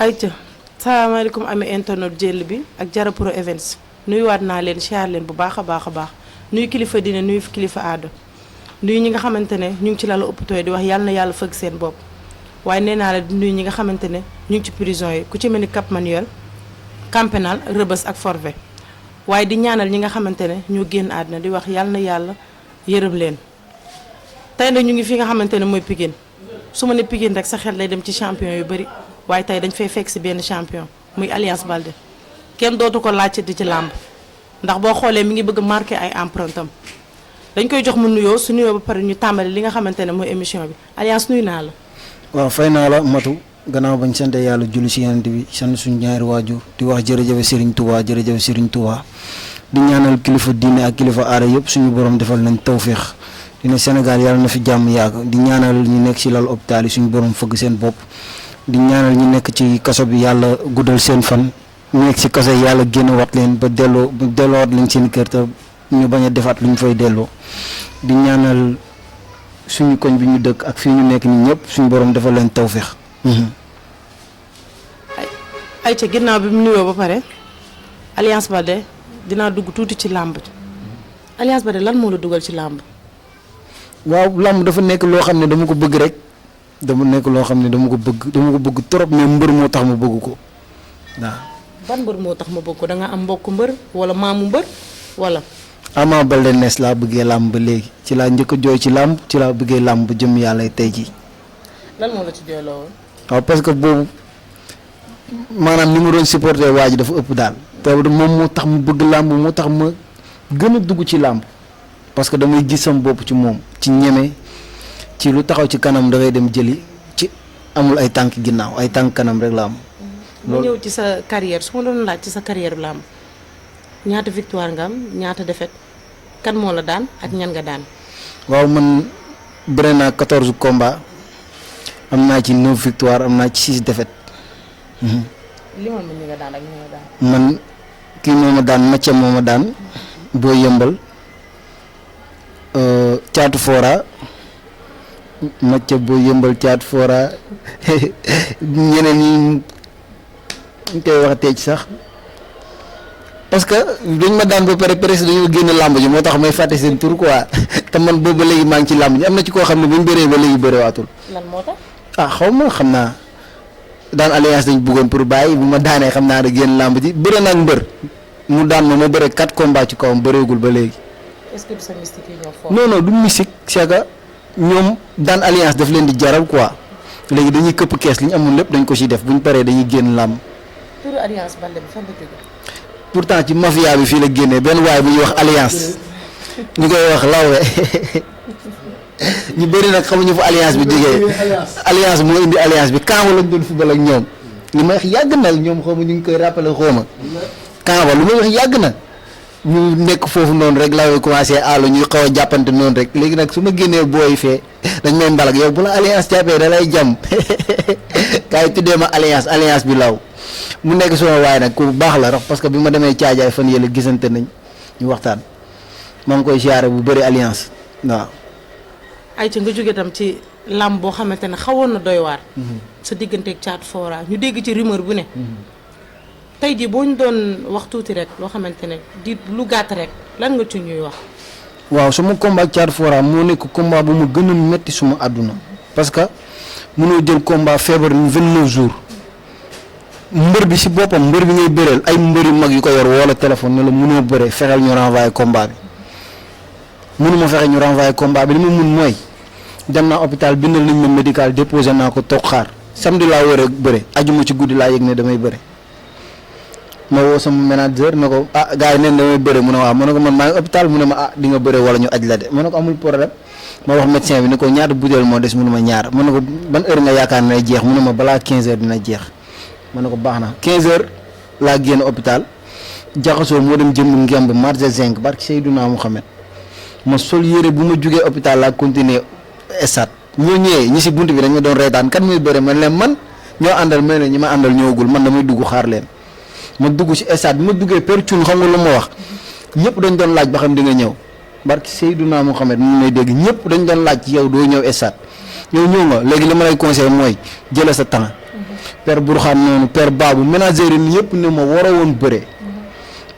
ayca salaamaaleykum amee internet jël bi ak Jara Pro Events nuyuwaat naa leen siyaar leen bu baax a baax a baax nuyu kilifa dina nuyu kilifa aada nuyu ñi nga xamante ne ñu ngi ci lalu hôpital yi di wax yàlla na yàlla fëgg seen bopp waaye nee naa la di nuyu ñi nga xamante ne ñu ngi ci prison yi ku ci mel ni Cap Manuel Camp Pénal Rebeuss ak Forvet waaye di ñaanal ñi nga xamante ne ñoo génn àddina di wax yàlla na yàlla yërëm leen tey nag ñu ngi fi nga xamante ne mooy Pikine su ma ne Pikine rek sa xel day dem ci champion yu bëri waaye tey dañ fay fekk si benn champion muy Alliance Baldé kenn dootu ko laajte di ci làmb ndax boo xoolee mi ngi bëgg marqué ay empreinte am dañ koy jox mu nuyoo su nuyoo ba pare ñu tàmbali li nga xamante ne mooy émission bi Alliance nuyu naa la. waaw fay naa la Matu gannaaw bañ sant yàlla julli si yonent bi sant suñu ñaari waajur di wax jërëjëf Serigne Touba jërëjëf Serigne Touba di ñaanal kilifa diine ak kilifa aada yëpp suñu borom defal nañ tawféex dina Sénégal yàlla na fi jàmm yàgg di ñaanal ñi nekk si lal hôpital yi suñu borom fëgg seen bopp di ñaanal ñi nekk ci kaso bi yàlla guddal seen fan ñu nekk si kaso yi yàlla génn wat leen ba delloowaat leen seen kër te ñu bañ a defaat lu ñu fay delloo di ñaanal suñu koñ bi ñu dëkk ak fii ñu nekk nii ñëpp suñu borom defal leen tawféex. ay ca ginnaaw bi mu nuyoo ba pare Alliance Baldé dinaa dugg tuuti ci làmb Alliance Baldé lan moo la dugal ci làmb. waaw làmb dafa nekk loo xam ne dama ko bëgg rek dama nekk loo xam ne dama ko bëgg trop mais mbër moo tax ma bëgg ko waaw. ban mbër moo tax ma bëgg ko da nga am mbokku mbër wala maamu mbër wala. Ama Baldé nees laa bëggee làmb ba léegi ci laa njëkk a jooy ci làmb ci laa bëggee làmb ba jëm yàlla tey jii. lan moo la ci jooyloo woon. waaw parce que boobu maanaam ni ma doon supporté waa ji dafa ëpp daal. te moom moo tax mu bëgg làmb moo tax ma gën a dugg ci làmb parce que damay gis sama bopp ci moom ci ñeme ci lu taxaw ci kanam da ngay dem jëli ci amul ay tànk ginnaaw ay tànk kanam rek la am. mu ñëw ci sa carrière su ma doon laaj ci sa carrière làmb ñaata victoire nga am ñaata défaite kan moo la daan ak ñan nga daan. waaw man bëre naa 14 combats am naa ci 9 victoire am naa ci 6 défaites. limal ma ñi nga daan ak ñi nga daan. man kii moo ma daan Mathieu moo ma daan boo yëmbal caatu foora Mathieu boo yëmbal caatu foora ñeneen ñi ñu koy waxatee ci sax parce que dañ ma daan ba pare presque dañoo génn làmb ji moo tax may fàtte seen tur quoi te man boobu ba léegi maa ngi ci làmb ji am na ci koo xam ne bu ñu bëree ba léegi bëriwaatul. lan moo tax. ah xaw ma xam naa daan Alliance dañ bëggoon pour bàyyi bu ma daanee xam naa da génn làmb ji bëre naa ak mbër mu daan ma bëre 4 combats ci kawam bëreegul ba léegi. est-ce que du sa mystique yi ñoo foofu. non du mystique c'est que ñoom daan Alliance daf leen di jaral quoi léegi dañuy këpp kees li ñu amoon lépp dañ ko ci def bu ñu paree dañuy génn làmb. turu Alliance Baldé bi fan la jógee. pourtant ci mafia bi fii la génnee benn waay bu ñuy wax Alliance ñu koy wax lawwe ñu bëri nag xamuñu fa Alliance bi jógee Alliance moo indi Alliance bi Kaaba lañ doon football ak ñoom li may wax yàgg na ñoom xaw ma ñu ngi koy rappelé xaw ma Kaaba lu may wax yàgg na ñu nekk foofu noonu rek lawwe commencé àllu ñuy xaw a jàppante noonu rek léegi nag su ma génnee booy fee dañ may mbalak yow bu la Alliance jàppee da lay jàmm kaay tuddee ma Alliance bi law mu nekk suma waaye nag ku baax la rax parce que bi ma demee caajaay fan yële gisante nañ ñu waxtaan maa ngi koy siyaare bu bëri Alliance waaw. ay ca nga jóge tam ci làmb boo xamante ne xawoon na doy waar. sa digganteeg caatu fora ñu dégg ci rumeur bu ne. tey jii boo ñu doon wax tuuti rek loo xamante ne di lu gàtt rek lan nga ci ñuy wax. waaw sama combat ak caatu fora moo nekk combat bu ma gën a metti suma àdduna parce que mënoo jël combat feebar 29 jours. mbër bi si boppam mbër bi ngay bëreel ay mbër yu mag yu ko yor wala téléphone ne la mënoo bëre fexeel ñu renvoyer combat bi mënuma fexe ñu renvoyer combat bi li ma mun mooy dem naa hôpital bindal nañ ma médical déposé naa ko toog xaar samedi laa war a bëre ajuma ci guddi laa yëg ne damay bëre ma woo sama manager ne ko ah gars yi neen damay bëre mu ne waaw ma ne ko man maa ngi hôpital mu ne ma ah di nga bëre wala ñu aj la de ma ne ko amul problème ma wax médecin bi ne ko ñaata butéel moo des mu ne ma ñaar ma ne ko ban heure nga yaakaar ne jeex mu ne ma balaa 15 heures dina jeex ma ne ko baax na 15 heures laa génn hôpital jaxasoo moo dem jëmb ngemb marché zinc barki Seydouna Mouhamed ma sol yére bu ma jugee hôpital laa continuer estat ñoo ñëwee ñi si bunt bi dañ ma doon reetaan kan muy bëre man leen man ñoo àndal mel ne ñi ma àndal ñëwagul man damay dugg xaar leen ma dugg si estat bi ma duggee per cun xam nga lu ma wax ñëpp dañ doon laaj ba xam di nga ñëw barki Seydouna Mouhamed mu may dégg ñëpp dañ doon laaj ci yow doo ñëw estat yow ñëw nga léegi li ma lay conseillé mooy jëlee sa temps père Bourkhane noonu père Babou ménageur yi yëpp ne ma waroo woon bëre.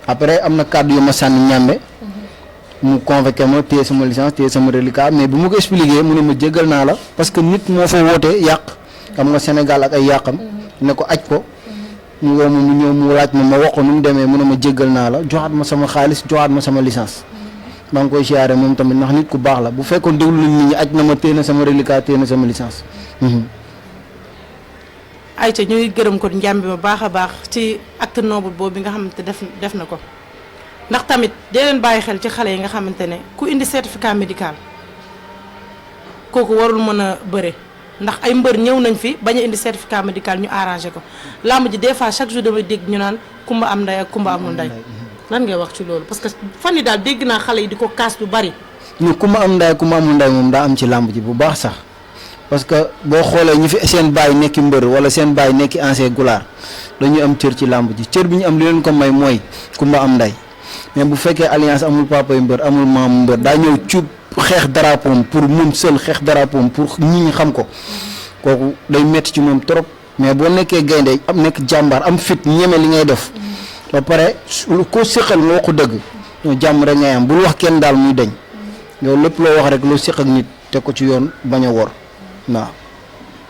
après am na kàddu yu ma sànni ñàmbe mu convoqué ma téye sama licence téye sama reliquat mais bu ma ko expliqué mu ne ma jéggal naa la parce que nit moo fa wootee yàq xam nga Sénégal ak ay yàqam ne ko aj ko mu woo ma mu ñëw mu laaj ma wax ko nu mu demee mu ne ma jéggal naa la joxaat ma sama xaalis joxaat ma sama licence maa ngi koy siyaare moom tamit ndax nit ku baax la bu fekkoon déglu nit ñi aj na ma téye na sama reliquat téye na sama licence. Aïcha ñuy gërëm ko njàmbi ma baax a baax ci acte noble boobu bi nga xamante def na ko ndax tamit dee leen bàyyi xel ci xale yi nga xamante ne ku indi certificat médical kooku warul mën a bëre ndax ay mbër ñëw nañ fi bañ a indi certificat médical ñu arrangé ko làmb ji des fois chaque jour damay dégg ñu naan kumba am nday ak kumba amul nday lan ngay wax ci loolu parce que fan yi daal dégg naa xale yi di ko kaas lu bari. ñu kumba am nday kumba amul nday moom daa am ci làmb ji bu baax sax parce que boo xoolee ñi fi seen baay nekki mbër wala seen baay nekki ancien gulaar dañuy am cër ci làmb ji cër bi ñu am li leen ko may mooy kumba am nday mais bu fekkee alliance amul papay mbër amul maamu mbër daa ñëw cuub xeex drapeau pour mun seul xeex drapeau pour ñi ñi xam ko kooku day metti ci moom trop mais boo nekkee gaynde am nekk jàmbaar am fit ñeme li ngay def ba pare koo séqal nga wax ko dëgg ñoo jàmm rek ngay am bul wax kenn daal muy deñ yow lépp loo wax rek loo séq ak nit teg ko ci yoon bañ a wor waaw.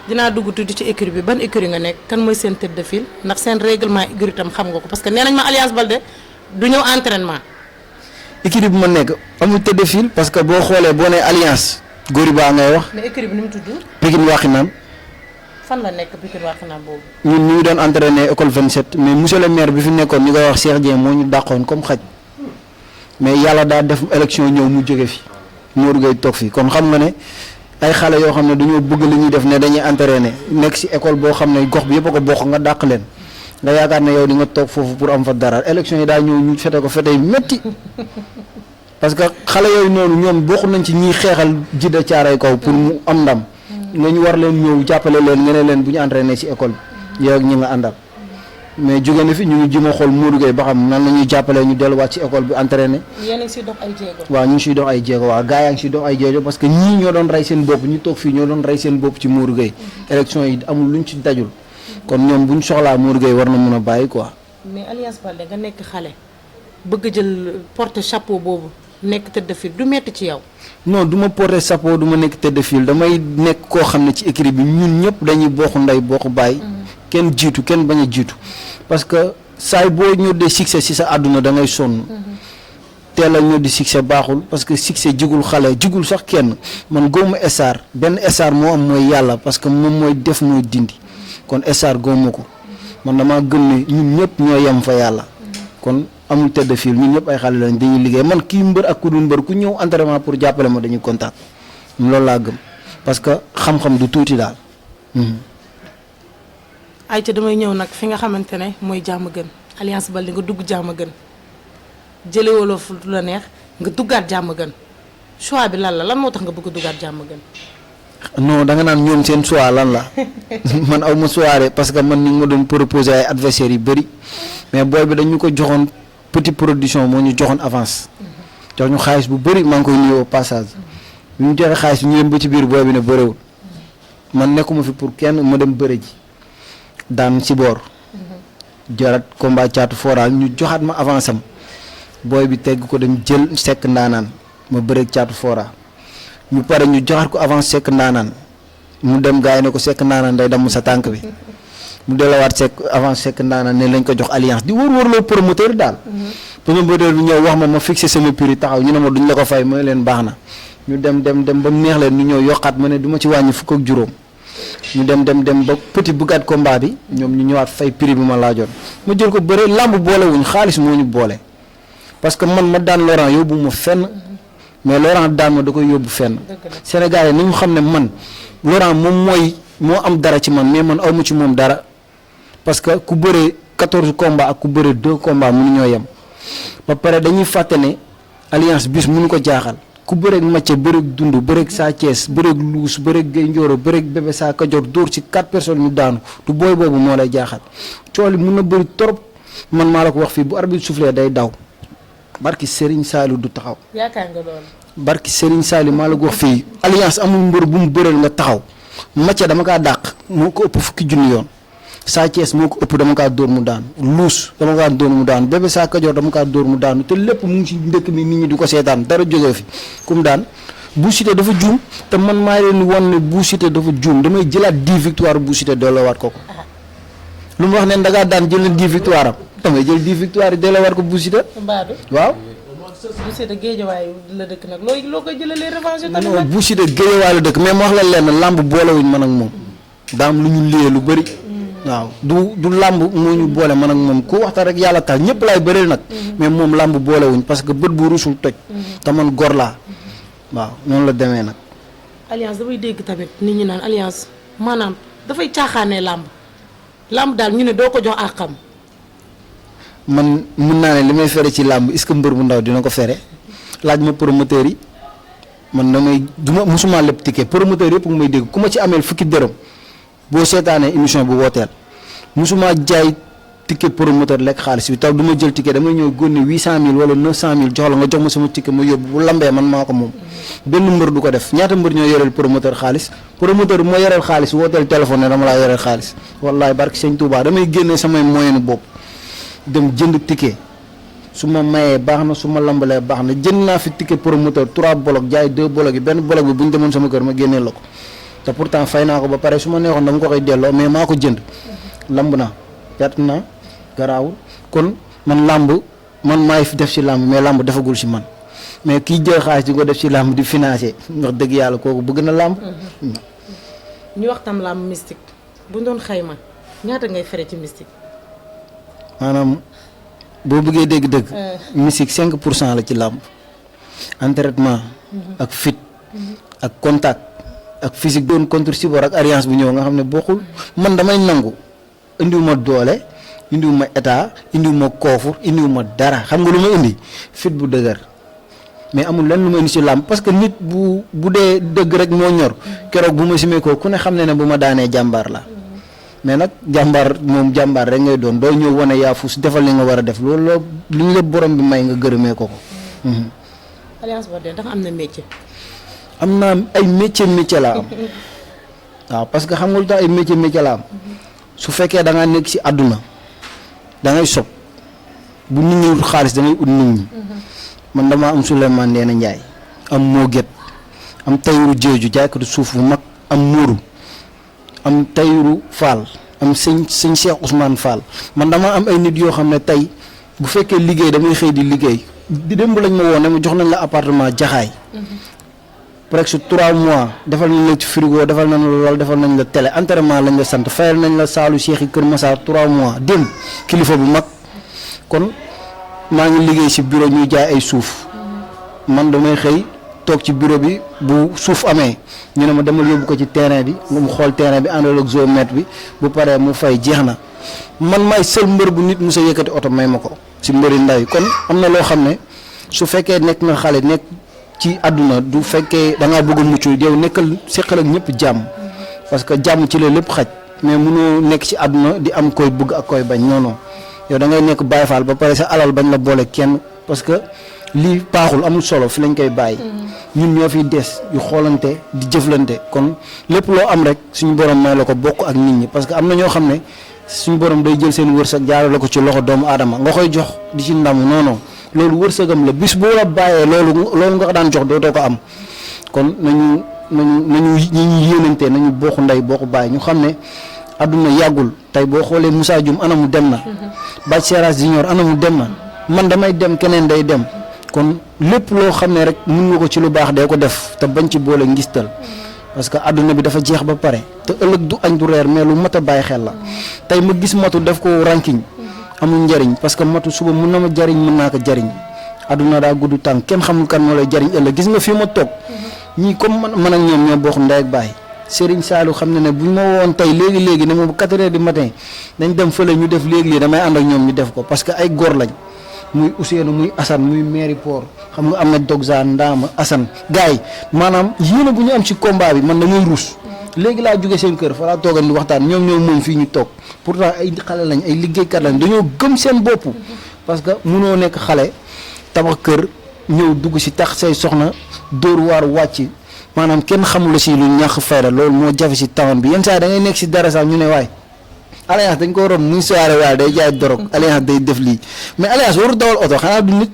dinaa dugg tuuti ci écurie bi ban écurie nga nekk kan mooy seen tête de file ndax seen règlement écurie tam xam nga ko parce que nee nañ ma Alliance Baldé du ñëw entraînement. écurie bi ma nekk amul tête de file parce que boo xoolee boo nee alliance góori baa ngay wax. mais écurie bi ni mu tudd. Pikine Wakhinane. fan la nekk Pikine Wakhinane boobu. ñun ñu ngi doon entraîné école 27 mais monsieur le maire bi fi nekkoon ñu koy wax Cheikh Dieng moo ñu dàqoon comme xaj mais yàlla daa def élection ñëw mu jóge fi Modou Gueye toog fi kon xam nga ne ay xale yoo xam ne dañoo bëgg li ñuy def ne dañuy entraîné nekk si école boo xam ne gox bi yëpp a ko bokk nga dàq leen nga yaakaar ne yow di nga toog foofu pour am fa dara élection yi daa ñëw ñu fete ko fete yu métti parce que xale yooyu noonu ñoom bokk nañ ci ñiy xeexal jidda caaray kaw pour mu am ndam nga ñu war leen ñëw jàppale leen nga ne leen bu ñu entraîné si école bi yow ak ñi nga àndal mais jóge na fi ñu ngi jima xool Modou Gueye ba xam nan la ñuy jàppalee ñu delluwaat ci école bi entraîné. yéen a ngi siy dox ay jéego. waaw ñu ngi siy dox ay jéego waaw gaa yaa ngi siy dox ay jéego parce que ñii ñoo doon rey seen bopp ñu toog fii ñoo doon rey seen bopp ci Modou Gueye élection yi amul luñ ci dajul kon ñoom buñ soxlaa Modou Gueye war na mën a bàyyi quoi. mais Alliance Baldé nga nekk xale bëgg jël porter chapeau boobu nekk tête de file du metti ci yow. non du ma porter chapeau du ma nekk tête de file damay nekk koo xam ne ci équipe bi ñun ñëpp dañuy bokk ndey bokk bàyyi. kenn jiitu kenn bañ a jiitu parce que saay boo ñëw de succès ci sa àdduna da ngay sonn. teel a ñëw di succès baaxul parce que succès jigul xale jigul sax kenn man góomu star benn star moo am mooy yàlla parce que moom mooy def mooy dindi kon star góomu ko man damaa gëm ne ñun ñëpp ñoo yem fa yàlla kon amul tête de file ñun ñëpp ay xale lañ dañuy liggéey man kii mbër ak ku dul mbër ku ñëw entraînement pour jàppale ma dañuy kontaan loolu laa gëm parce que xam-xam du tuuti daal. Aïcha damay ñëw nag fi nga xamante ne mooy jàmm gën Alliance Baldé nga dugg jàmm gën jële wala fu la neex nga duggaat jàmm gën choix bi lan moo tax nga bëgg a duggaat jàmm gën. non da nga naan ñoom seen choix lan la man aw ma choix parce que man ni nga ma doon proposé ay adversaires yu bëri mais booy bi dañu ko joxoon petit production moo ñu joxoon avance jox ñu xaalis bu bëri maa ngi koy nuyu au passage bi ñu joxe xaalis bi ñu dem ba ci biir booy bi ne bëriwul man nekkuma fi pour kenn ma dem bëri ji daan si boor jarat combat caatu foral ñu joxaat ma avance am booy bi tegg ko dem jël sekk ndaanaan ma bëreeg caatu fora ñu pare ñu joxaat ko avance sekk ndaanaan mu dem gars yi ne ko sekk ndaanaan day damm sa tànk bi mu delawaat sekk avance sekk ndaanaan ne lañ ko jox alliance di wër loo promoteur daal promoteur bi ñëw wax ma fixé sama prix taxaw ñu ne ma duñ la ko fay ma leen baax na ñu dem ba mu neex leen ñu ñëw yokkaat ma ne du ma ci wàññi fukk ak juróom ñu dem ba petit bëggaat combat bi ñoom ñu ñëwaat fay prix bi ma laajoon ma jël ko bëre làmb boole wuñ xaalis moo ñu boole parce que man ma daan Laurent yóbbu ma fenn mais Laurent daan ma da koy yóbbu fenn Sénégal yi ni ñu xam ne man Laurent moom moo am dara ci man mais man aw ma ci moom dara parce que ku bëree 14 combats ak ku bëree 2 combats mënu ñoo yem ba pare dañuy fàtte ne alliance bis mënu ko jaaxal ku bëreeg Mathieu bëreeg Dund bëreeg Sa Thiès bëreeg Luus bëreeg Gueye Ndioro bëreeg Bébé Sa Kajoor dóor ci 4 personnes ñu daanu du booy boobu moo lay jaaxal cool yi mun na bëri trop man maa la ko wax fii bu arbitre soufflé day daw barki Serigne Saliou du taxaw. yaakaar nga loolu. barki Serigne Saliou maa la ko wax fii alliance amul mbër bu mu bëreel nga taxaw Mathia dama kaa dàq moo ko ëpp fukki junni yoon Sa Thiès moo ko ëpp dama kaa dóor mu daanu luus dama kaa dóor mu daanu Bébé Sa Kajoor dama kaa dóor mu daanu te lépp mu ngi ci ndëkk mi nit ñi di ko seetaan dara jógee fi kum daan Bou Siteu dafa juum te man maa leen wan ne Bou Siteu dafa juum damay jëlaat 10 victoire Bou Siteu delloowaat ko lu mu wax ne dangaa daan jël na 10 victoire am damay jël 10 victoire yi delloowaat ko Bou Siteu waaw. Bou Siteu géejawaay la dëkk nag loo koy jëlalee revanche tamit non Bou Siteu géejawaay la dëkk mais ma wax la lenn làmb boolewuñ man ak moom daam lu ñu liyee lu bëri waaw du làmb moo ñu boole man ak moom ku waxtaan rek yàlla tax ñëpp laay bëreel nag mais moom làmb boolewuñ parce que bët bu rusul toj te man gor laa waaw noonu la demee nag. alliance damay dégg tamit nit ñi naan alliance maanaam dafay caaxaanee làmb daal ñu ne doo ko jox àqam. man mun naa ne li may fere ci làmb est-ce que mbër bu ndaw dina ko fere laaj ma promoteur yi man damay musuma lépp ticket promoteur yëpp nga may dégg ku ma ci ameel fukki dërëm boo seetaanee émission bu wooteel musuma jaay ticket promoteur lekk xaalis bi taw du ma jël ticket damay ñëw gónne 800000 wala 900000 jox la nga jox ma sama ticket ma yóbbu bu lambee man maa ko moom benn mbër du ko def ñaata mbër ñoo yoreel promoteur xaalis promoteur moo yoreel xaalis wooteel téléphone ne dama laa yoreel xaalis wallaay barki sëñ Touba damay génne samay moyenu bopp dem jënd ticket su ma mayee baax na su ma lambalee baax na jënd naa fi ticket promoteur 3 bolok jaay 2 bolok yi benn bolok bi bu ñu demoon sama kër ma génneel la ko te pourtant fay naa ko ba pare su ma neexoon dama ko koy delloo mais maa ko jënd lamb naa perte naa garaawul kon man làmb man maay def ci làmb mais làmb defagul ci man mais kii jël xaalis di ko def ci làmb di financé wax dëgg yàlla kooku bëgg na làmb. ñu wax tam làmb mystique bu doon xayma ñaata ngay fere ci mystique. maanaam boo bëggee dégg-dëgg. mystique 5% la ci làmb. entraînement. ak fit. ak contact. ak physique doon contre support ak alliance bu ñëw nga xam ne bokkul man damay nangu. indiwuma doole indiwuma état indiwuma koofur indiwuma dara xam nga lu ma indi fit bu dëgër mais amul lenn lu ma indi ci làmb parce que nit bu dee dëgg rek moo ñor keroog bu ma simee ko ku ne xam ne bu ma daanee jàmbaar la mais nag jàmbaar moom jàmbaar rek ngay doon doo ñëw wane yaa fuus defal li nga war a def loolu la li ñu la borom bi may nga gërëmee ko ko. Alliance Baldé ndax am na métier. am naa ay métier laa am waaw parce que xam nga lu tax ay métier laa am. su fekkee da ngaa nekk ci àdduna da ngay sob bu nit ñi wut xaalis da ngay ut nit ñi man damaa am Souleymane Ndéné Ndiaye am Moget am Tayru Jeeju jaaykatu suuf bu mag am Mourou am Tayru Fall am sëñ Cheikh Ousmane Fall man damaa am ay nit yoo xam ne tey bu fekkee liggéey damay xëy di liggéey di démb lañ ma woo ne ma jox nañ la appartement jaxaay presque 3 mois defal nañ la ci frigo defal nañ la lool defal nañ la télé entraînement lañ la sant fayal nañ la saalu Cheikh yi Kër Massar 3 mois dem kilifa bu mag kon maa ngi liggéey ci bureau ñuy jaay ay suuf man damay xëy toog ci bureau bi bu suuf amee ñu ne ma demal yóbbu ko ci terrain bi mu xool terrain bi àndal ak géomètre bi bu paree mu fay jeex na man maay seul mbër bu nit mu sa yëkkati oto may ma ko ci mbëri ndaw yi kon am na loo xam ne su fekkee nekk nga xale nekk ci àdduna du fekkee da ngaa bëgg a mucc yow nekkal seqal ak ñëpp jàmm parce que jàmm ci la lépp xaj mais mënoo nekk ci àdduna di am koy bëgg ak koy bañ non non yow da ngay nekk Baay Faal ba pare sa alal bañ la boole kenn parce que lii paaxul amul solo fi lañ koy bàyyi ñun ñoo fiy des yu xoolante di jëflante kon lépp loo am rek suñu borom may la ko bokk ak nit ñi parce que am na ñoo xam ne suñu borom day jël seen wërsëg jaarale ko ci loxo doomu aadama nga koy jox di ci ndamu non non loolu wërsëgam la bis boo la bàyyee loolu nga ko daan jox dootoo ko am kon nañu ñu yéenante nañu bokk ndey bokk bàyyi ñu xam ne àdduna yàggul tey boo xoolee Moussa Dioum anamu dem na Bac Seras Junior anamu dem na man damay dem keneen day dem kon lépp loo xam ne rek mun nga ko ci lu baax dee ko def te bañ ci boole ngistal parce que àdduna bi dafa jeex ba pare te ëllëg du añ du reer mais lu mat a bàyyi xel la tey ma gis matu def ko ranking amul njariñ parce que matu suba mun na ma jariñ mën naa ko jariñ àdduna daa gudd tànk kenn xamul kan moo lay jariñ ëllëg gis nga fii ma toog ñii comme man ak ñoom ñoo bokk ndey ak baay Serigne Saliou xam ne buñ ma woon tey léegi ne ma 4 heures du matin dañ dem fële ñu def léegi damay ànd ak ñoom ñu def ko parce que ay góor lañ muy Ousseynou muy Assane muy Mairie Port xam nga am na Dogza Ndama Assane gars yi maanaam yéene bu ñu am ci combat bi man damay ruus léegi laa jóge seen kër fa laa toogal di waxtaan ñoom moom fii ñu toog pourtant ay xale lañ ay liggéeykat lañ dañoo gëm seen bopp parce que munoo nekk xale tabax kër ñëw dugg si tax say soxna dóor waar wàcc maanaam kenn xamula si lu ñàkk fayda loolu moo jafe si tawan bi yenn saa yi da ngay nekk si dara sax ñu ne waay Alliance dañ ko waroon muy soirée waaye day jaay dorog Alliance day def lii mais Alliance waru dawal oto xanaa du nit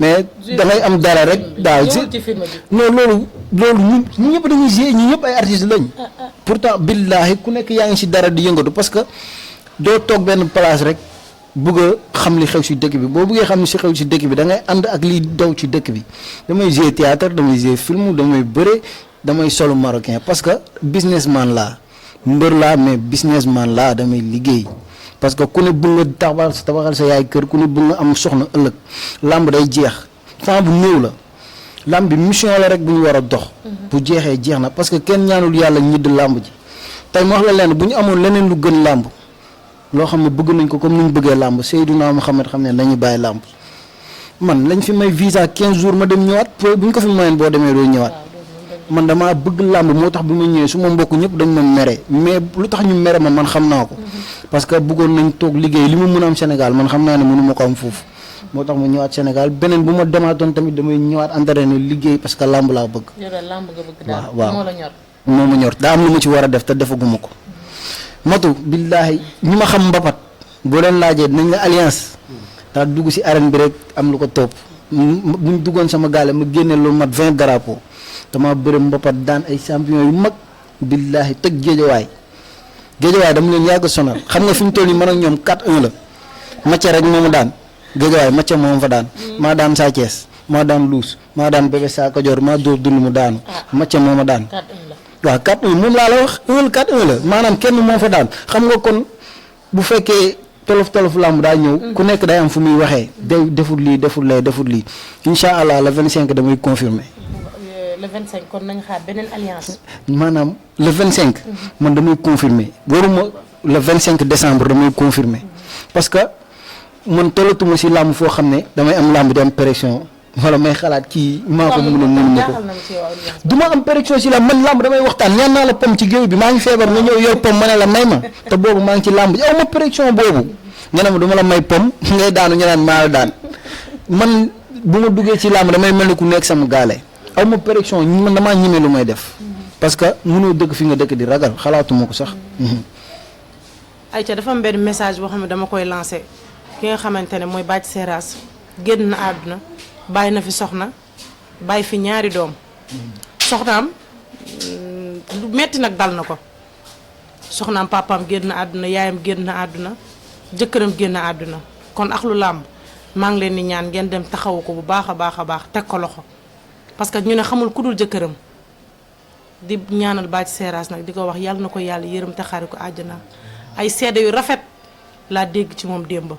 mais da ngay am dara rek daaw si non loolu ñun ñëpp dañuy jouer ñi ñëpp ay artistes lañ pourtant billaahi ku nekk yaa ngi si dara di yëngatu parce que doo toog benn place rek bëgg a xam li xew si dëkk bi boo bëggee xam li si xew si dëkk bi da ngay ànd ak liy daw ci dëkk bi damay jouer théâtre damay jouer film damay bëre damay solo marocain parce que businessman laa mbër laa mais businessman laa damay liggéey parce que ku ne bëgg nga tabaxal sa yaay kër ku ne bëgg nga am soxna ëllëg làmb day jeex temps bu néew la làmb bi mission la rek bu ñu war a dox bu jeexee jeex na parce que kenn ñaanul yàlla ñidd làmb ji tey ma wax la leen bu ñu amoon leneen lu gën làmb loo xam ne bëgg nañ ko comme ni ñu bëggee làmb Seydina Muhammad xam ne dañuy bàyyi làmb man lañ fi may visa 15 jours ma dem ñëwaat bu ñu ko fi mayoon boo demee doo ñëwaat man damaa bëgg làmb moo tax bi ma ñëwee su ma mbokk ñëpp dañ ma mere mais lu tax ñu mere ma man xam naa ko parce que bëggoon nañ toog liggéey li ma mën a am Sénégal man xam naa ne mënu ma ko am foofu moo tax ma ñëwaat Sénégal beneen bu ma demaatoon tamit damay ñëwaat entraîné liggéey parce que làmb laa bëgg. waaw moo la ñor. moo ma ñor daa am lu ma ci war a def te defaguma ko matu billaahi ñi ma xam mbapat boo leen laajee dinañ la Alliance daa dugg si arène bi rek am lu ko topp buñ duggoon sama gaale ma génne lu mat 20 drapeaux dama bëri mbapat daan ay champion yu mag billaahi tëj géejawaay dama leen yàgg sonal xam nga fi ñu toll nii man ak ñoom 4-1 la macca rek moomu daan géejawaay macca moom fa daan maa daan Sa Thiès maa daan Luus maa daan bébé Sa Kajoor maa dóor dund mu daanu macca mooma daan waaw 4-1 moom laa la wax 4-1 la maanaam kenn moo fa daan xam nga kon bu fekkee tolof làmb daa ñëw ku nekk day am fu muy waxee day defut lii incha allah le 25 damay confirmer le 25 kon nañ xaar beneen alliance. maanaam le 25. man damay confirmer waruma le 25 décembre damay confirmer parce que man tollatuma si làmb foo xam ne damay am làmb di am pression wala may xalaat kii maa ko mën a mën ma ko du ma am pression si làmb man làmb damay waxtaan ñaan naa la pom ci géew bi maa ngi feebar nga ñëw yor pom ma ne la may ma te boobu maa ngi ci làmb aw ma pression boobu nga ne ma du ma la may pom ngay daanu ñu naan maa la daan man bu ma duggee ci làmb damay mel ni ku nekk sama gaale. aw ma pression man damaa ñime lu may def parce que mënoo dëkk fi nga dëkk di ragal xalaatuma ko sax. Aïcha dafa am benn message boo xam ne dama koy lancé ki nga xamante ne mooy Bathie Seras génn na àdduna bàyyi na fi soxna bàyyi fi ñaari doom soxnaam lu metti nag dal na ko soxnaam papaam génn na àdduna yaayam génn na àdduna jëkkëram génn na àdduna kon ak lu làmb maa ngi leen di ñaan ngeen dem taxawu ko bu baax a baax teg ko loxo. parce que ñu ne xamul ku dul jëkkëram di ñaanal Bathie Seras nag di ko wax yàlla na ko yàlla yërëm te xaari ko àjjana ay seede yu rafet laa dégg ci moom démb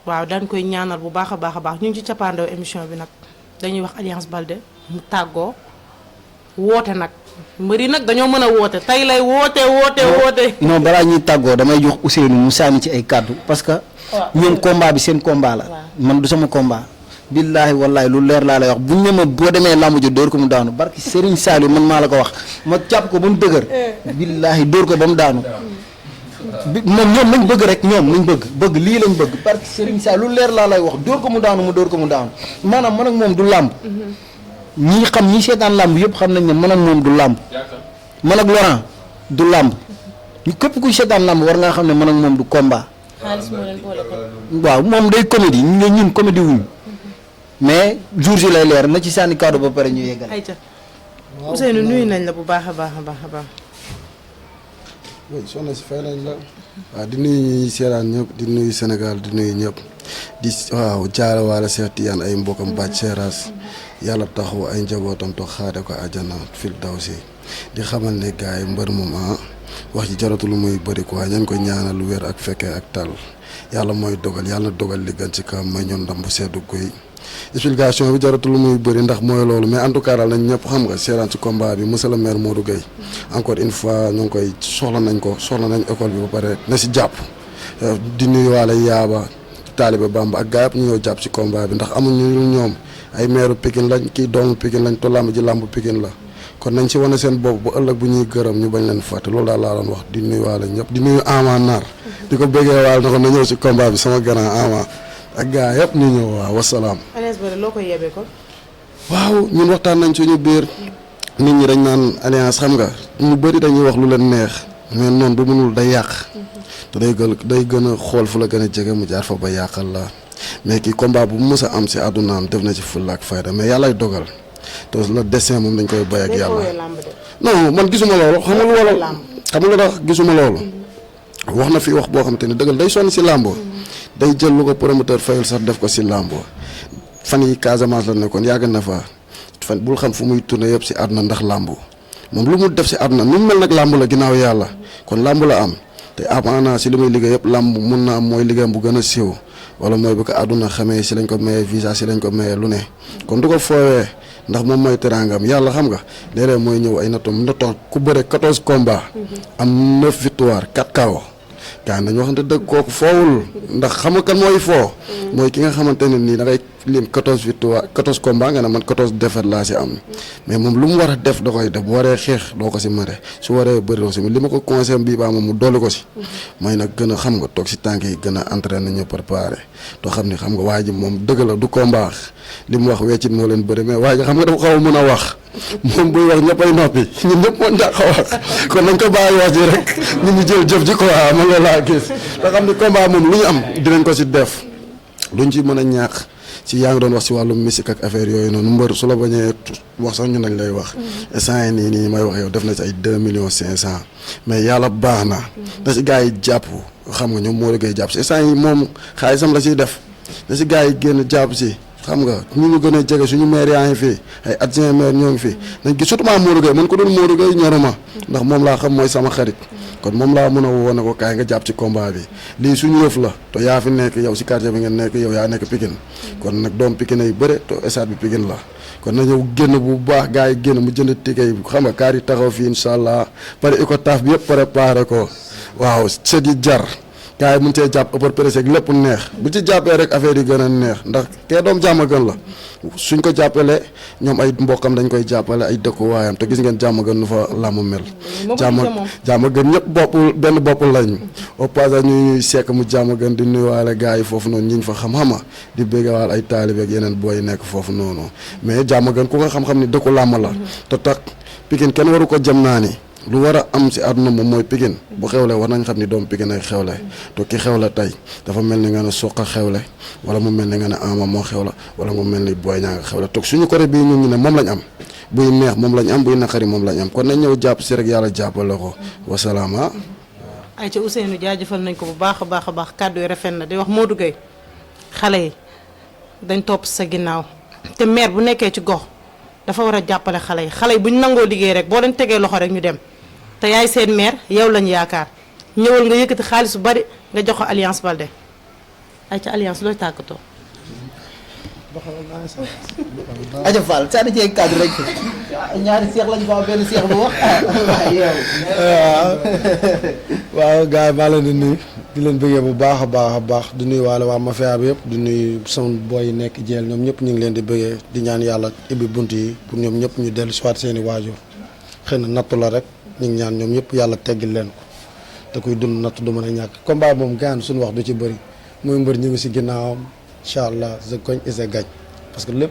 waaw dañ koy ñaanal bu baax a baax ñu ngi ci cappaandaw émission bi nag dañuy wax Alliance Baldé mu tàggoo woote nag mbëri nag dañoo mën a woote tey lay woote. non balaa ñuy tàggoo damay jox Ousseynou mu sànni ci ay kàddu parce que ñoom combat bi seen combat la man du sama combat. billaahi wallaahi lu leer laa lay wax buñ ne ma boo demee làmb ji dóor ko mu daanu barki Serigne Saliou man maa la ko wax ma jàpp ko ba mu dëgër billaahi dóor ko ba mu daanu moom lañ bëgg rek ñoom lañ bëgg lii lañ bëgg barki Serigne Saliou lu leer laa lay wax dóor ko mu daanu maanaam man ak moom du làmb ñi xam ñi seetaan làmb yëpp xam nañ ne man ak moom du làmb man ak Laurent du làmb ñu képp kuy seetaan làmb war ngaa xam ne man ak moom du combat waaw moom day comédie ñun comédie wuñu mais jour ji lay leer na ci sànni kaddu ba pare ñu yeggal. ayca Ousseynou nuyu nañ la bu baax a baax. oui soxna si fay nañ la. waaw di nuyu ñuy seetaan ñëpp di nuyu Sénégal di nuyu ñëpp di waaw jaare waale Cheikh Tidiane ay mbokkam Bathie Seras yàlla taxaw ay njabootam to xaare ko àjjana fil daw si di xamal ne gars yi mbër moom wax ji jaratul muy bëri quoi ñan ko ñaanal wér ak fekkee ak tal yàlla mooy dogal yàlla dogal li gën ci kam may ñoon ndam bu seddu guy. explication bi jaratul muy bëri ndax mooy loolu mais en tout cas daal nañ ñëpp xam nga seeraan ci combat bi monsieur le maire Modou Gueye encore une fois ñu ngi koy soxla nañ école bi ba pare na si jàpp di nuyu waale yaaba taalibe Bamba ak gaa yëpp ñu ñëw jàpp ci combat bi ndax amuñu ñoom ay maire Pikine lañ kii doomu Pikine lañ to làmb ji làmb Pikine la kon nañ ci wane seen bopp bu ëllëg bu ñuy gërëm ñu bañ leen fàtte loolu daal laa doon wax di nuyu waale ñëpp di nuyu Ama Naar di ko bëggee waale na ko na ñëw ci combat bi sama grand Ama ak gaa yëpp ñu ñëw waaw wasalaam. Alliance Baldé loo koy yebee ko. waaw ñun waxtaan nañ suñu biir nit ñi dañ naan alliance xam nga ñu bëri dañuy wax lu leen neex mais noonu bu mënul day yàq te day gën a xool fu la gën a jege mu jaar fa ba yàqal la mais kii combat bu mës a am si àddunaam def na ci fulla ak fayda mais yàllay dogal te le destin moom dañ koy bay ak yàlla. non man gisuma loolu xam nga lu tax gisuma loolu. wax na fi wax boo xam te ne dëggal day sonn si làmbo day jël lu ko promoteur fayul sax def ko si làmbo fan yi Casamance la nekkoon yàgg na fa fan bul xam fu muy tourné yëpp si àdduna ndax làmbo moom lu mu def si àdduna nu mu mel nag làmb la ginnaaw yàlla kon làmb la am te amaana si li muy liggéey yëpp làmb mun na am mooy liggéeyam bu gën a siiw wala mooy bu ko àdduna xamee si lañ ko mayee visa si lañ ko mayee lu ne kon du ko foowee ndax moom mooy teraangam yàlla xam nga léeg-léeg mooy ñëw ay natoo ku bëre 14 combats am 9 victoire 4 KO gaa nañu waxante dëgg kooku foowul ndax xam nga kan mooy foo mooy ki nga xamante ne nii da ngay lim 14 victoire 14 combats nga ne man 14 défaite laa si am mais moom lu mu war a def da koy def bu waree xeex doo ko si mate su waree bëri doo si li ma ko conseillé bii baa moom mu dolli ko si mooy nag gën a xam nga toog si tànk yi gën a entraîné ñu préparé doo xam ni xam nga waa ji moom dëgg la du combat li mu wax weccit moo leen bëri mais waa ji xam nga dafa xaw a mën a wax moom buy wax ñëppay noppi ñun ñëpp mën dàq a wax kon nañ ko bàyyi wax ji rek ñu ñu jël jëf ji ko waa ma nga laa gis te xam ni combat moom lu ñu am dinañ ko si def luñ ci mën a ñàkk si yaa ngi doon wax si wàllum musique ak affaire yooyu noonu mbër su la bañee wax sax ñun lañ lay wax instant yi nii may wax yow def na si ay 2,500,000 mais yàlla baax na da si gars yi jàpp xam nga ñoom moo liggéey jàpp si instant yi moom xaalisam la siy def da si gars yi génn jàpp si xam nga ñu ngi gën a jege suñu maire yaa ngi fii ay adjoint maire ñoo ngi fii nañ gis surtout Modou Gueye man ko doon Modou Gueye ñoruma ndax moom laa xam mooy sama xarit kon moom laa mën a woo ne ko kaay nga jàpp ci combat bi lii suñu yëf la te yaa fi nekk yow si quartier bi ngeen nekk yow yaa nekk Pikine kon nag doom Pikine ay bëre te stade bi Pikine la kon na ñëw génn bu baax gars yi génn mu jënd ticket yi xam nga kaar yi taxaw fii incha allah pare icotaf bi yëpp préparé ko waaw sët yi jar gars yi mun cee jàpp ëppër presse ak lépp neex bu ci jàppee rek affaire yi gën a neex ndax kee doom jàmm gën la suñ ko jàppale ñoom ay mbokkam dañ koy jàppale ay dëkkuwaayam te gis ngeen jàmm gën nu fa làmb mel jàmm gën ñëpp bopp benn bopp lañ au passage ñuy sekk mu jàmm gën di nuyuwaale gars yi foofu noonu ñiñ fa xam-xama di béggawaal ay taalibe ak yeneen booy nekk foofu noonu mais jàmm gën ku ko xam-xam ni dëkku làmb la te tax Pikine kenn waru ko jëm naa ni lu war a am si àdduna moom mooy Pikine bu xewle war nañ xam ni doom Pikine ay xewle te ki xewle tey dafa mel ni nga ne Sokh xewle wala mu mel ni nga ne Ama moo xewle wala mu mel ni Boy Niang xewle toog suñu côté bii ñu ne moom lañ am buy neex moom lañ am buy naqari moom lañ am kon nañ ñëw jàpp si rek yàlla jàppale ko wasalaama. ayca Ousseynou jaajëfal nañ ko bu baax a baax a baax kàddu yi rafet na di wax Modou Gueye xale yi dañ topp sa ginnaaw te maire bu nekkee ci gox dafa war a jàppale xale yi bu ñu nangoo liggéey rek boo leen tegee loxo rek ñu dem te yaay seen maire yow lañ yaakaar ñëwal nga yëkkati xaalis bu bari nga jox ko Alliance Baldé ay ca Alliance looy tàggatoo. aja Fall sànni ci kàddu rek ñaari seex lañ ko am benn seex bu wax waaw gars yi maa leen di nuyu di leen bëggee bu baax a baax di nuyu waale waa mafia bi yëpp di nuyu sama boy yi nekk jeel ñoom ñëpp ñu ngi leen di bëggee di ñaan yàlla ibbi bunt yi pour ñoom ñëpp ñu dellu si waat seen i waajur xëy na nattu la rek ñu ngi ñaan ñoom ñëpp yàlla teggil leen ko te kuy dund natt du mën a ñàkk combat moom gaan suñu wax du ci bëri muy mbër ñu ngi si ginnaawam incha allah the coñ is a gañ parce que lépp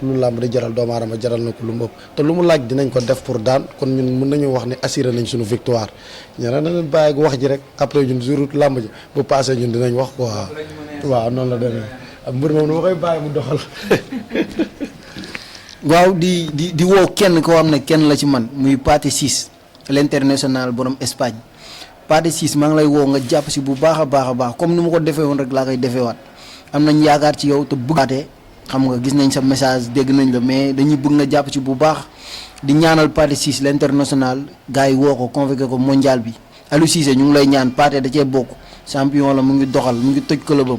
lu làmb di jaral doomu aadama jaral na ko lu mu ëpp te lu mu laaj dinañ ko def pour daan kon ñun mën nañu wax ne assuré nañ suñu victoire ñeneen na leen bàyyi wax ji rek après ñun jour làmb ji bu passé ñun dinañ wax quoi waaw noonu la demee ak mbër moom dama koy bàyyi mu doxal. waaw di woo kenn koo xam ne kenn la ci man muy Pathé Ciss l'international borom Espagne Pathé Ciss maa ngi lay woo nga jàpp si bu baax a baax comme ni ma ko defee woon rek laa koy defeewaat am nañ yaakaar ci yow te bëggaate xam nga gis nañ sa message dégg nañ la mais dañuy bëgg nga jàpp ci bu baax di ñaanal Pathé Ciss l'international gars yi woo ko convoqué ko mondial bi Aliou Cissé ñu ngi lay ñaan Pathé da cee bokk champion la mu ngi doxal mu ngi tëj clubam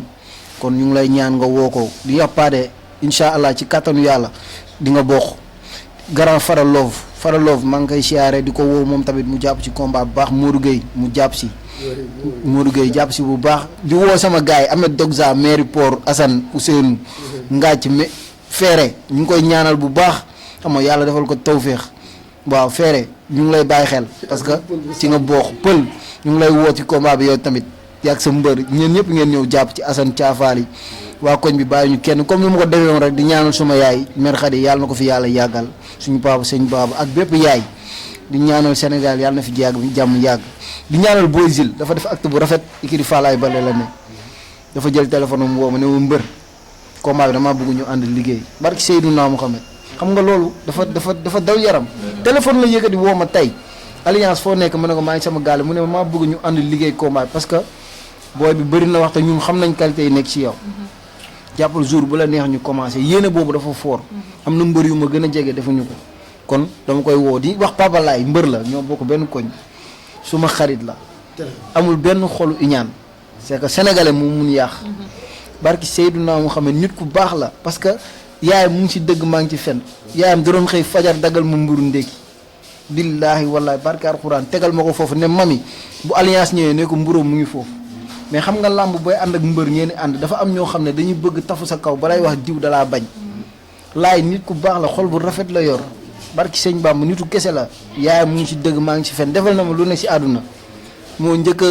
kon ñu ngi lay ñaan nga woo ko di wax Pathé incha allah ci kattanu yàlla di nga bokk grand Faralove maa ngi koy siyaare di ko woo moom tamit mu jàpp ci combat bu baax Modou Gueye mu jàpp si jàpp si bu baax di woo sama gars yi Ahmed Dogza mairie Port Assane Ousseynou Ngathie Feere ñu ngi koy ñaanal bu baax xam nga yàlla defal ko tawféex waaw Feere ñu ngi lay bàyyi xel parce que ci nga bokk pël ñu ngi lay woo ci combat bi yow tamit yàgg sa mbër ñeen ñëpp ngeen ñëw jàpp ci Assane Thiafali waa koñ bi bàyyi ñu kenn comme ni ma ko defee woon rek di ñaanal suma yaay mère Khady yàlla na ko fi yàlla yàggal suñu papa sëñ Baba ak bépp yaay di ñaanal Sénégal yàlla na fi jàmm yàgg di ñaanal Boy Zil dafa def acte bu rafet ikiri Falaay Bale la ne dafa jël téléphone am woo ma ne ma mbër combat bi damaa bëgg ñu ànd liggéey barki Seydina Mouhamed xam nga loolu dafa daw yaram téléphone la yëkkati woo ma tey alliance foo nekk ma ne ko maa ngi sama gaale mu ne maa bëgg ñu ànd liggéey combat parce que booy bi bëri na wax te ñun xam nañ qualité yi nekk ci yow jàppal jour bu la neex ñu commencé yéene boobu dafa fort am na mbër yu ma gën a jege defuñu ko kon dama koy woo di wax Papa Laay mbër la ñoo bokk benn koñ suma xarit la amul benn xolu iñaan c'est que sénégalais moom mun yàq barki Seydina mu xam ne nit ku baax la parce que yaayam mu ngi ci dëgg maa ngi ci fen yaayam da doon xëy fajar dagal ma mburu ndékki billaahi wallaahi barki alxuraan tegal ma ko foofu ne mami bu alliance ñëwee ne ko mburóom mu ngi foofu mais xam nga làmb booy ànd ak mbër ngeen di ànd dafa am ñoo xam ne dañuy bëgg tafu sa kaw balay wax diw dalaa bañ laay nit ku baax la xol bu rafet la yor barki sëñ Bamba nitu kese la yaayam mu ngi ci dëgg maa ngi ci fen defal na ma lu ne ci àdduna moo njëkk a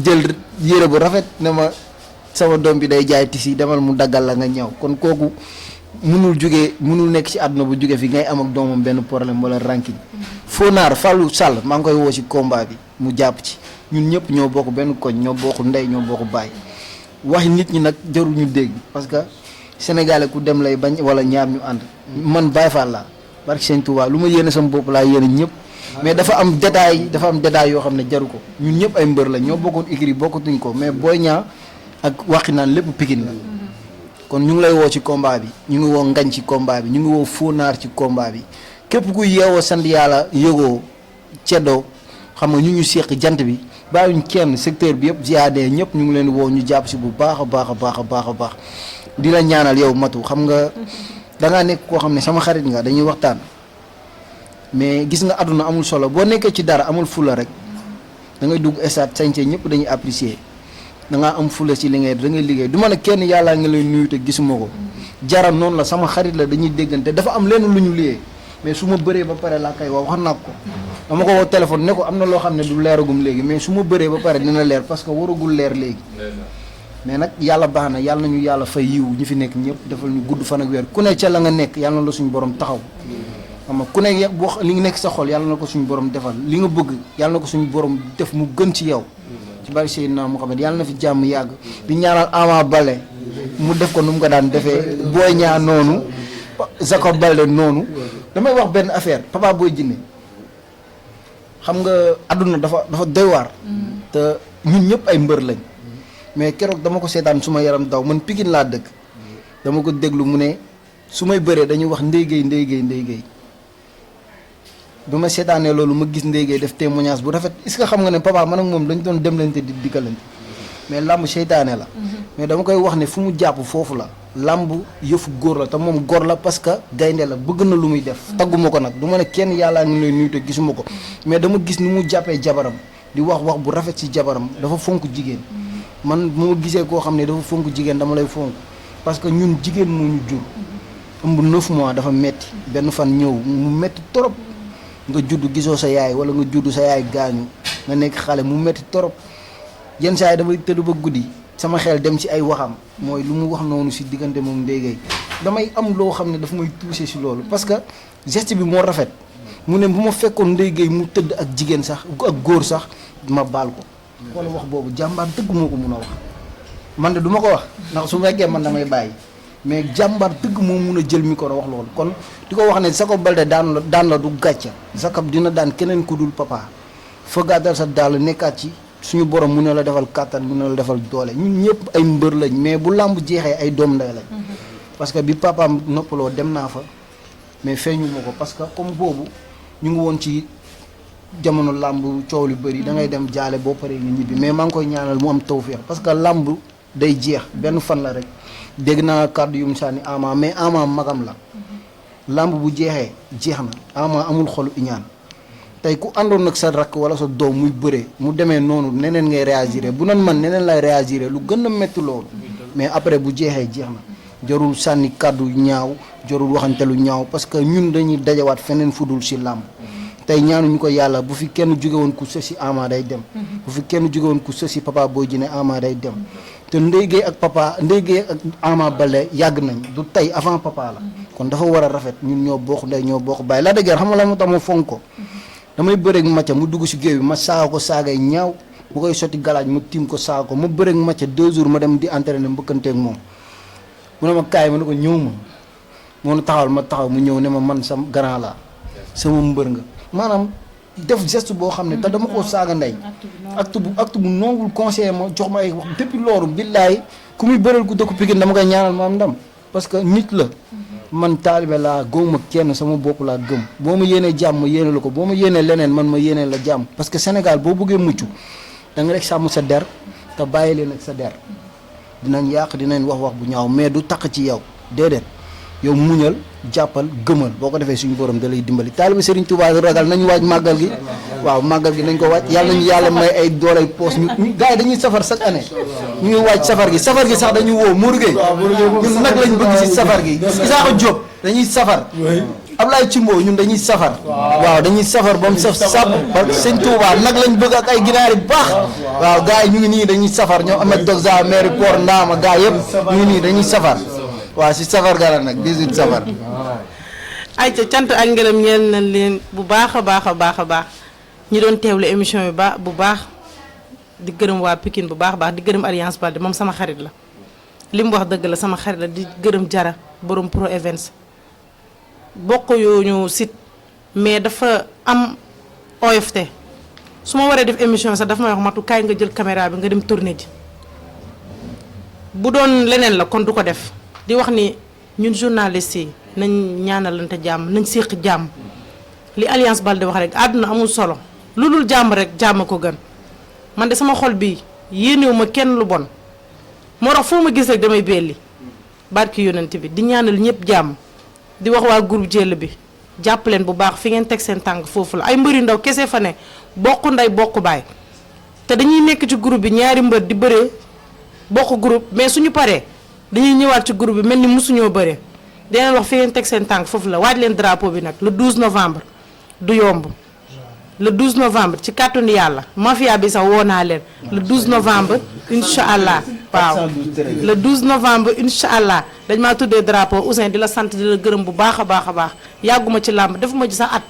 jël yére bu rafet ne ma sama doom bi day jaay tisi demal mu daggal la nga ñëw kon kooku munul nekk ci àdduna bu jóge fi ngay am ak doomam benn problème wala ranking Fonaar Fallou Sall maa ngi koy woo ci combat bi mu jàpp ci ñun ñëpp ñoo bokk benn koñ ñoo bokk ndey ñoo bokk baay wax nit ñi nag jarul ñu dégg parce que sénégalais ku dem lay bañ wala ñaar ñu ànd man Baye Fall laa barki Sëñ Tuubaa lu ma yéene sama bopp laa yéene ñëpp mais dafa am détail yoo xam ne jaru ko ñun ñëpp ay mbër la ñoo bokkoon écurie bokkatuñ ko mais Boy Niang ak waxi naan lépp Pikine la kon ñu ngi lay woo ci combat bi ñu ngi woo Ngañ ci combat bi ñu ngi woo Fonaar ci combat bi képp ku yeewoo sant yàlla yëgoo ceddoo xam nga ñu séq jant bi bàyyuñ kenn secteur bi yëpp GAD ñëpp ñu ngi leen di woo ñu jàpp si bu baax a baax a baax a baax a baax di la ñaanal yow Matu xam nga dangaa nekk koo xam ne sama xarit nga dañuy waxtaan mais gis nga àdduna amul solo boo nekkee ci dara amul fula rek da ngay dugg stade sañse ñëpp dañuy apprécier da ngaa am fula ci li ngay da ngay liggéey du ma ne kenn yàllaa nga lay nuyu te gisuma ko jaram noonu la sama xarit la dañuy déggante dafa am lenn lu ñu liyee mais su ma bëree ba pare laa koy wax naa ko dama ko woo téléphone ne ko am na loo xam ne du leeragum léegi mais su ma bëree ba pare dina leer parce que waragul leer léegi mais nag yàlla baax na yàlla nañu yàlla fay yiw ñi fi nekk ñëpp defal ñu gudd fan ak weer ku ne ca la nga nekk yàlla na la suñu borom taxaw xam nga ku ne wax li nga nekk sa xol yàlla na ko suñu borom defal li nga bëgg yàlla na ko suñu borom def mu gën ci yow ci bari Seydina Muhammad yàlla na fi jàmm yàgg di ñaanal Ama Baldé mu def ko nu mu ko daan defee Boy Niang noonu Jacob Baldé noonu damay wax benn affaire Papa Boy Djiné xam nga àdduna dafa doy waar te ñun ñëpp ay mbër lañ mais keroog dama ko seetaan suma yaram daw man Pikine laa dëkk dama ko déglu mu ne su may bëree dañuy wax Ndeye Gueye bi ma seetaanee loolu ma gis Ndeye Gueye def témoignage bu rafet est-ce que xam nga ne papa man ak moom dañ doon demlante di dikkalante mais làmb seytaane la mais dama koy wax ne fu mu jàpp foofu la làmb yëfu góor la te moom góor la parce que gaynde la bëgg na lu muy def tagguma ko nag du ma ne kenn yàllaa ngi lay nuyu te gisuma ko mais dama gis ni mu jàppee jabaram di wax bu rafet ci jabaram dafa fonk jigéen man moo gisee koo xam ne dafa fonk jigéen dama lay fonk parce que ñun jigéen moo ñu jur ëmb 9 mois dafa metti benn fan ñëw mu metti torop nga judd gisoo sa yaay wala nga judd sa yaay gaañu nga nekk xale mu metti torop yenn saa yi damay tëdd ba guddi sama xel dem ci ay waxam mooy lu mu wax noonu si diggante moom Ndeye Gueye damay am loo xam ne dafa may touché si loolu parce que geste bi moo rafet mu ne bu ma fekkoon Ndeye Gueye mu tëdd ak jigéen sax ak góor sax ma baal ko wala wax boobu jàmbaar dëgg moo ko mun a wax man de du ma ko wax ndax su fekkee man damay bàyyi mais jàmbaar dëgg moo mun a jël micro wax loolu kon di ko wax ne Jacob Baldé daan la du gàcca Jacob dina daan keneen ku dul papa fa gàddal sa daal nekkaat ci suñu borom mun na la defal kàttan mun na la defal doole ñun ñëpp ay mbër lañ mais bu làmb jeexee ay doom nday lañ parce que bi papaam noppaloo dem naa fa mais feeñu ma ko parce que comme boobu ñu ngi woon ci jamono làmb coow lu bëri da ngay dem jaale boo paree nga ñibbi mais maa ngi koy ñaanal mu am tawfeex parce que làmb day jeex benn fan la rek dégg naa kàddu yu mu sànni Ama mais Ama magam la làmb bu jeexee jeex na Ama amul xolu iñaan tey ku àndoon nag sa rakk wala sa doom muy bëree mu demee noonu neneen ngay réagir bu nan man neneen lay réagir lu gën a métti loolu mais après bu jeexee jeex na jarul sànni kàddu ñaaw jarul waxante lu ñaaw parce que ñun dañuy dajawaat feneen fudul si làmb tey ñaanuñu ko yàlla bu fi kenn jóge woon ku sës si Ama day dem bu fi kenn jóge woon ku sës si Papa Boy Djiné Ama day dem te Ndeye Gueye ak papa Ndeye Gueye ak Ama Baldé yàgg nañ du tey avant papa la kon dafa war a rafet ñun ñoo bokk ndey ñoo bokk bàyyi la dëgër xam nga la moo tax ma fonk ko damay bëreeg Mathia mu dugg si géew bi ma saaga ko saagay ñaaw bu koy sotti galaaj ma tiim ko saaga ko ma bëreeg Mathia 2 jours ma dem di entraîner mbëkkanteeg moom mu ne ma kaay ma ne ko ñëw ma moo na taxawal ma taxaw mu ñëw ne ma man sam grand la sama mbër nga maanaam def geste boo xam ne te dama koo saaga ndey acte bu nongul conseiller ma jox ma ay wax depuis loolu billaay ku muy bëral ku dëkk Pikine dama koy ñaanal ma am ndam parce que nit la man taalibe laa gëmuma kenn sama bopp laa gëm boo ma yéenee jàmm ma yéene la ko boo ma yéenee leneen man ma yéene la jàmm parce que Sénégal boo bëggee mucc da nga rek sàmm sa der te bàyyi leen ak sa der dinañ yàq dinañ wax bu ñaaw mais du taq ci yow déedéet yow muñal jàppal gëmal boo ko defee suñu borom da lay dimbali taalibe Serigne Touba ragal nañu waaj màggal gi waaw màggal gi nañ ko waaj yàlla nañu yàlla may ay doolay poos ñu gars yi dañuy safar chaque année ñu ngi waaj safar gi sax dañu woo Mourou Gueye ñun nag lañ bëgg si safar gi Isaaxa Diop dañuy safar Ablaye Cimbo ñun dañuy safar waaw dañuy safar ba mu saf sàpp ba Sëñ Touba nag lañ bëgg ak ay ginaar yu baax waaw gars yi ñu ngi nii dañuy safar ñoom Ahmed Dogza maire Port Ndama gars yëpp ñu ngi nii dañuy safar waaw si safar gara nag 18 safar ayca cant ak ngërëm ñeel nañ leen bu baax a baax a baax a baax ñi doon teewlu émission bi bu baax di gërëm waa Pikine bu baax a baax di gërëm Alliance Baldé moom sama xarit la li mu wax dëgg la sama xarit la di gërëm Jara borom Pro Events bokk yooñu site mais dafa am OFT su ma waree def émission sax dafa may wax matu kaay nga jël caméra bi nga dem tourner ji bu doon leneen la kon du ko def di wax ni ñun journalistes yi nañ ñaanalante jàmm nañ séq jàmm li Alliance Baldé wax rek àdduna amul solo lu dul jàmm rek jàmm ko gën man de sama xol bi yéenewu ma kenn lu bon moo tax foo ma gis rek damay belli barki yonent bi di ñaanal ñëpp jàmm di wax waa groupe Jël bi jàpp leen bu baax fi ngeen teg seen tànk foofu la ay mbëri ndaw kese fa ne bokk ndey bokk baay te dañuy nekk ci groupe bi ñaari mbër di bëree bokk groupe mais suñu paree dañuy ñëwaat ci groupe bi mel ni mosuñoo bëree dineen wax fi ngeen teg seen tànk foofu la waaj leen drapeau bi nag le 12 novembre du yomb le 12 novembre ci kàttanu yàlla mafia bi sax woo naa leen le 12 novembre incha allah waaw le 12 novembre incha allah dañ maa tuddee drapeau Ousseyn di la sant di la gërëm bu baax a baax a baax yàgguma ci làmb defuma ci sax at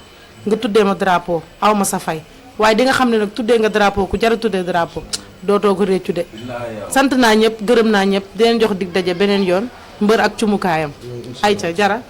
nga tuddee ma drapeau aw ma sa fay waaye di nga xam ne nag tuddee nga drapeau ku jara tuddee drapeau dootoo ko réccu de sant naa ñëpp gërëm naa ñëpp di leen jox dig daje beneen yoon mbër ak cumukaayam ayca Jara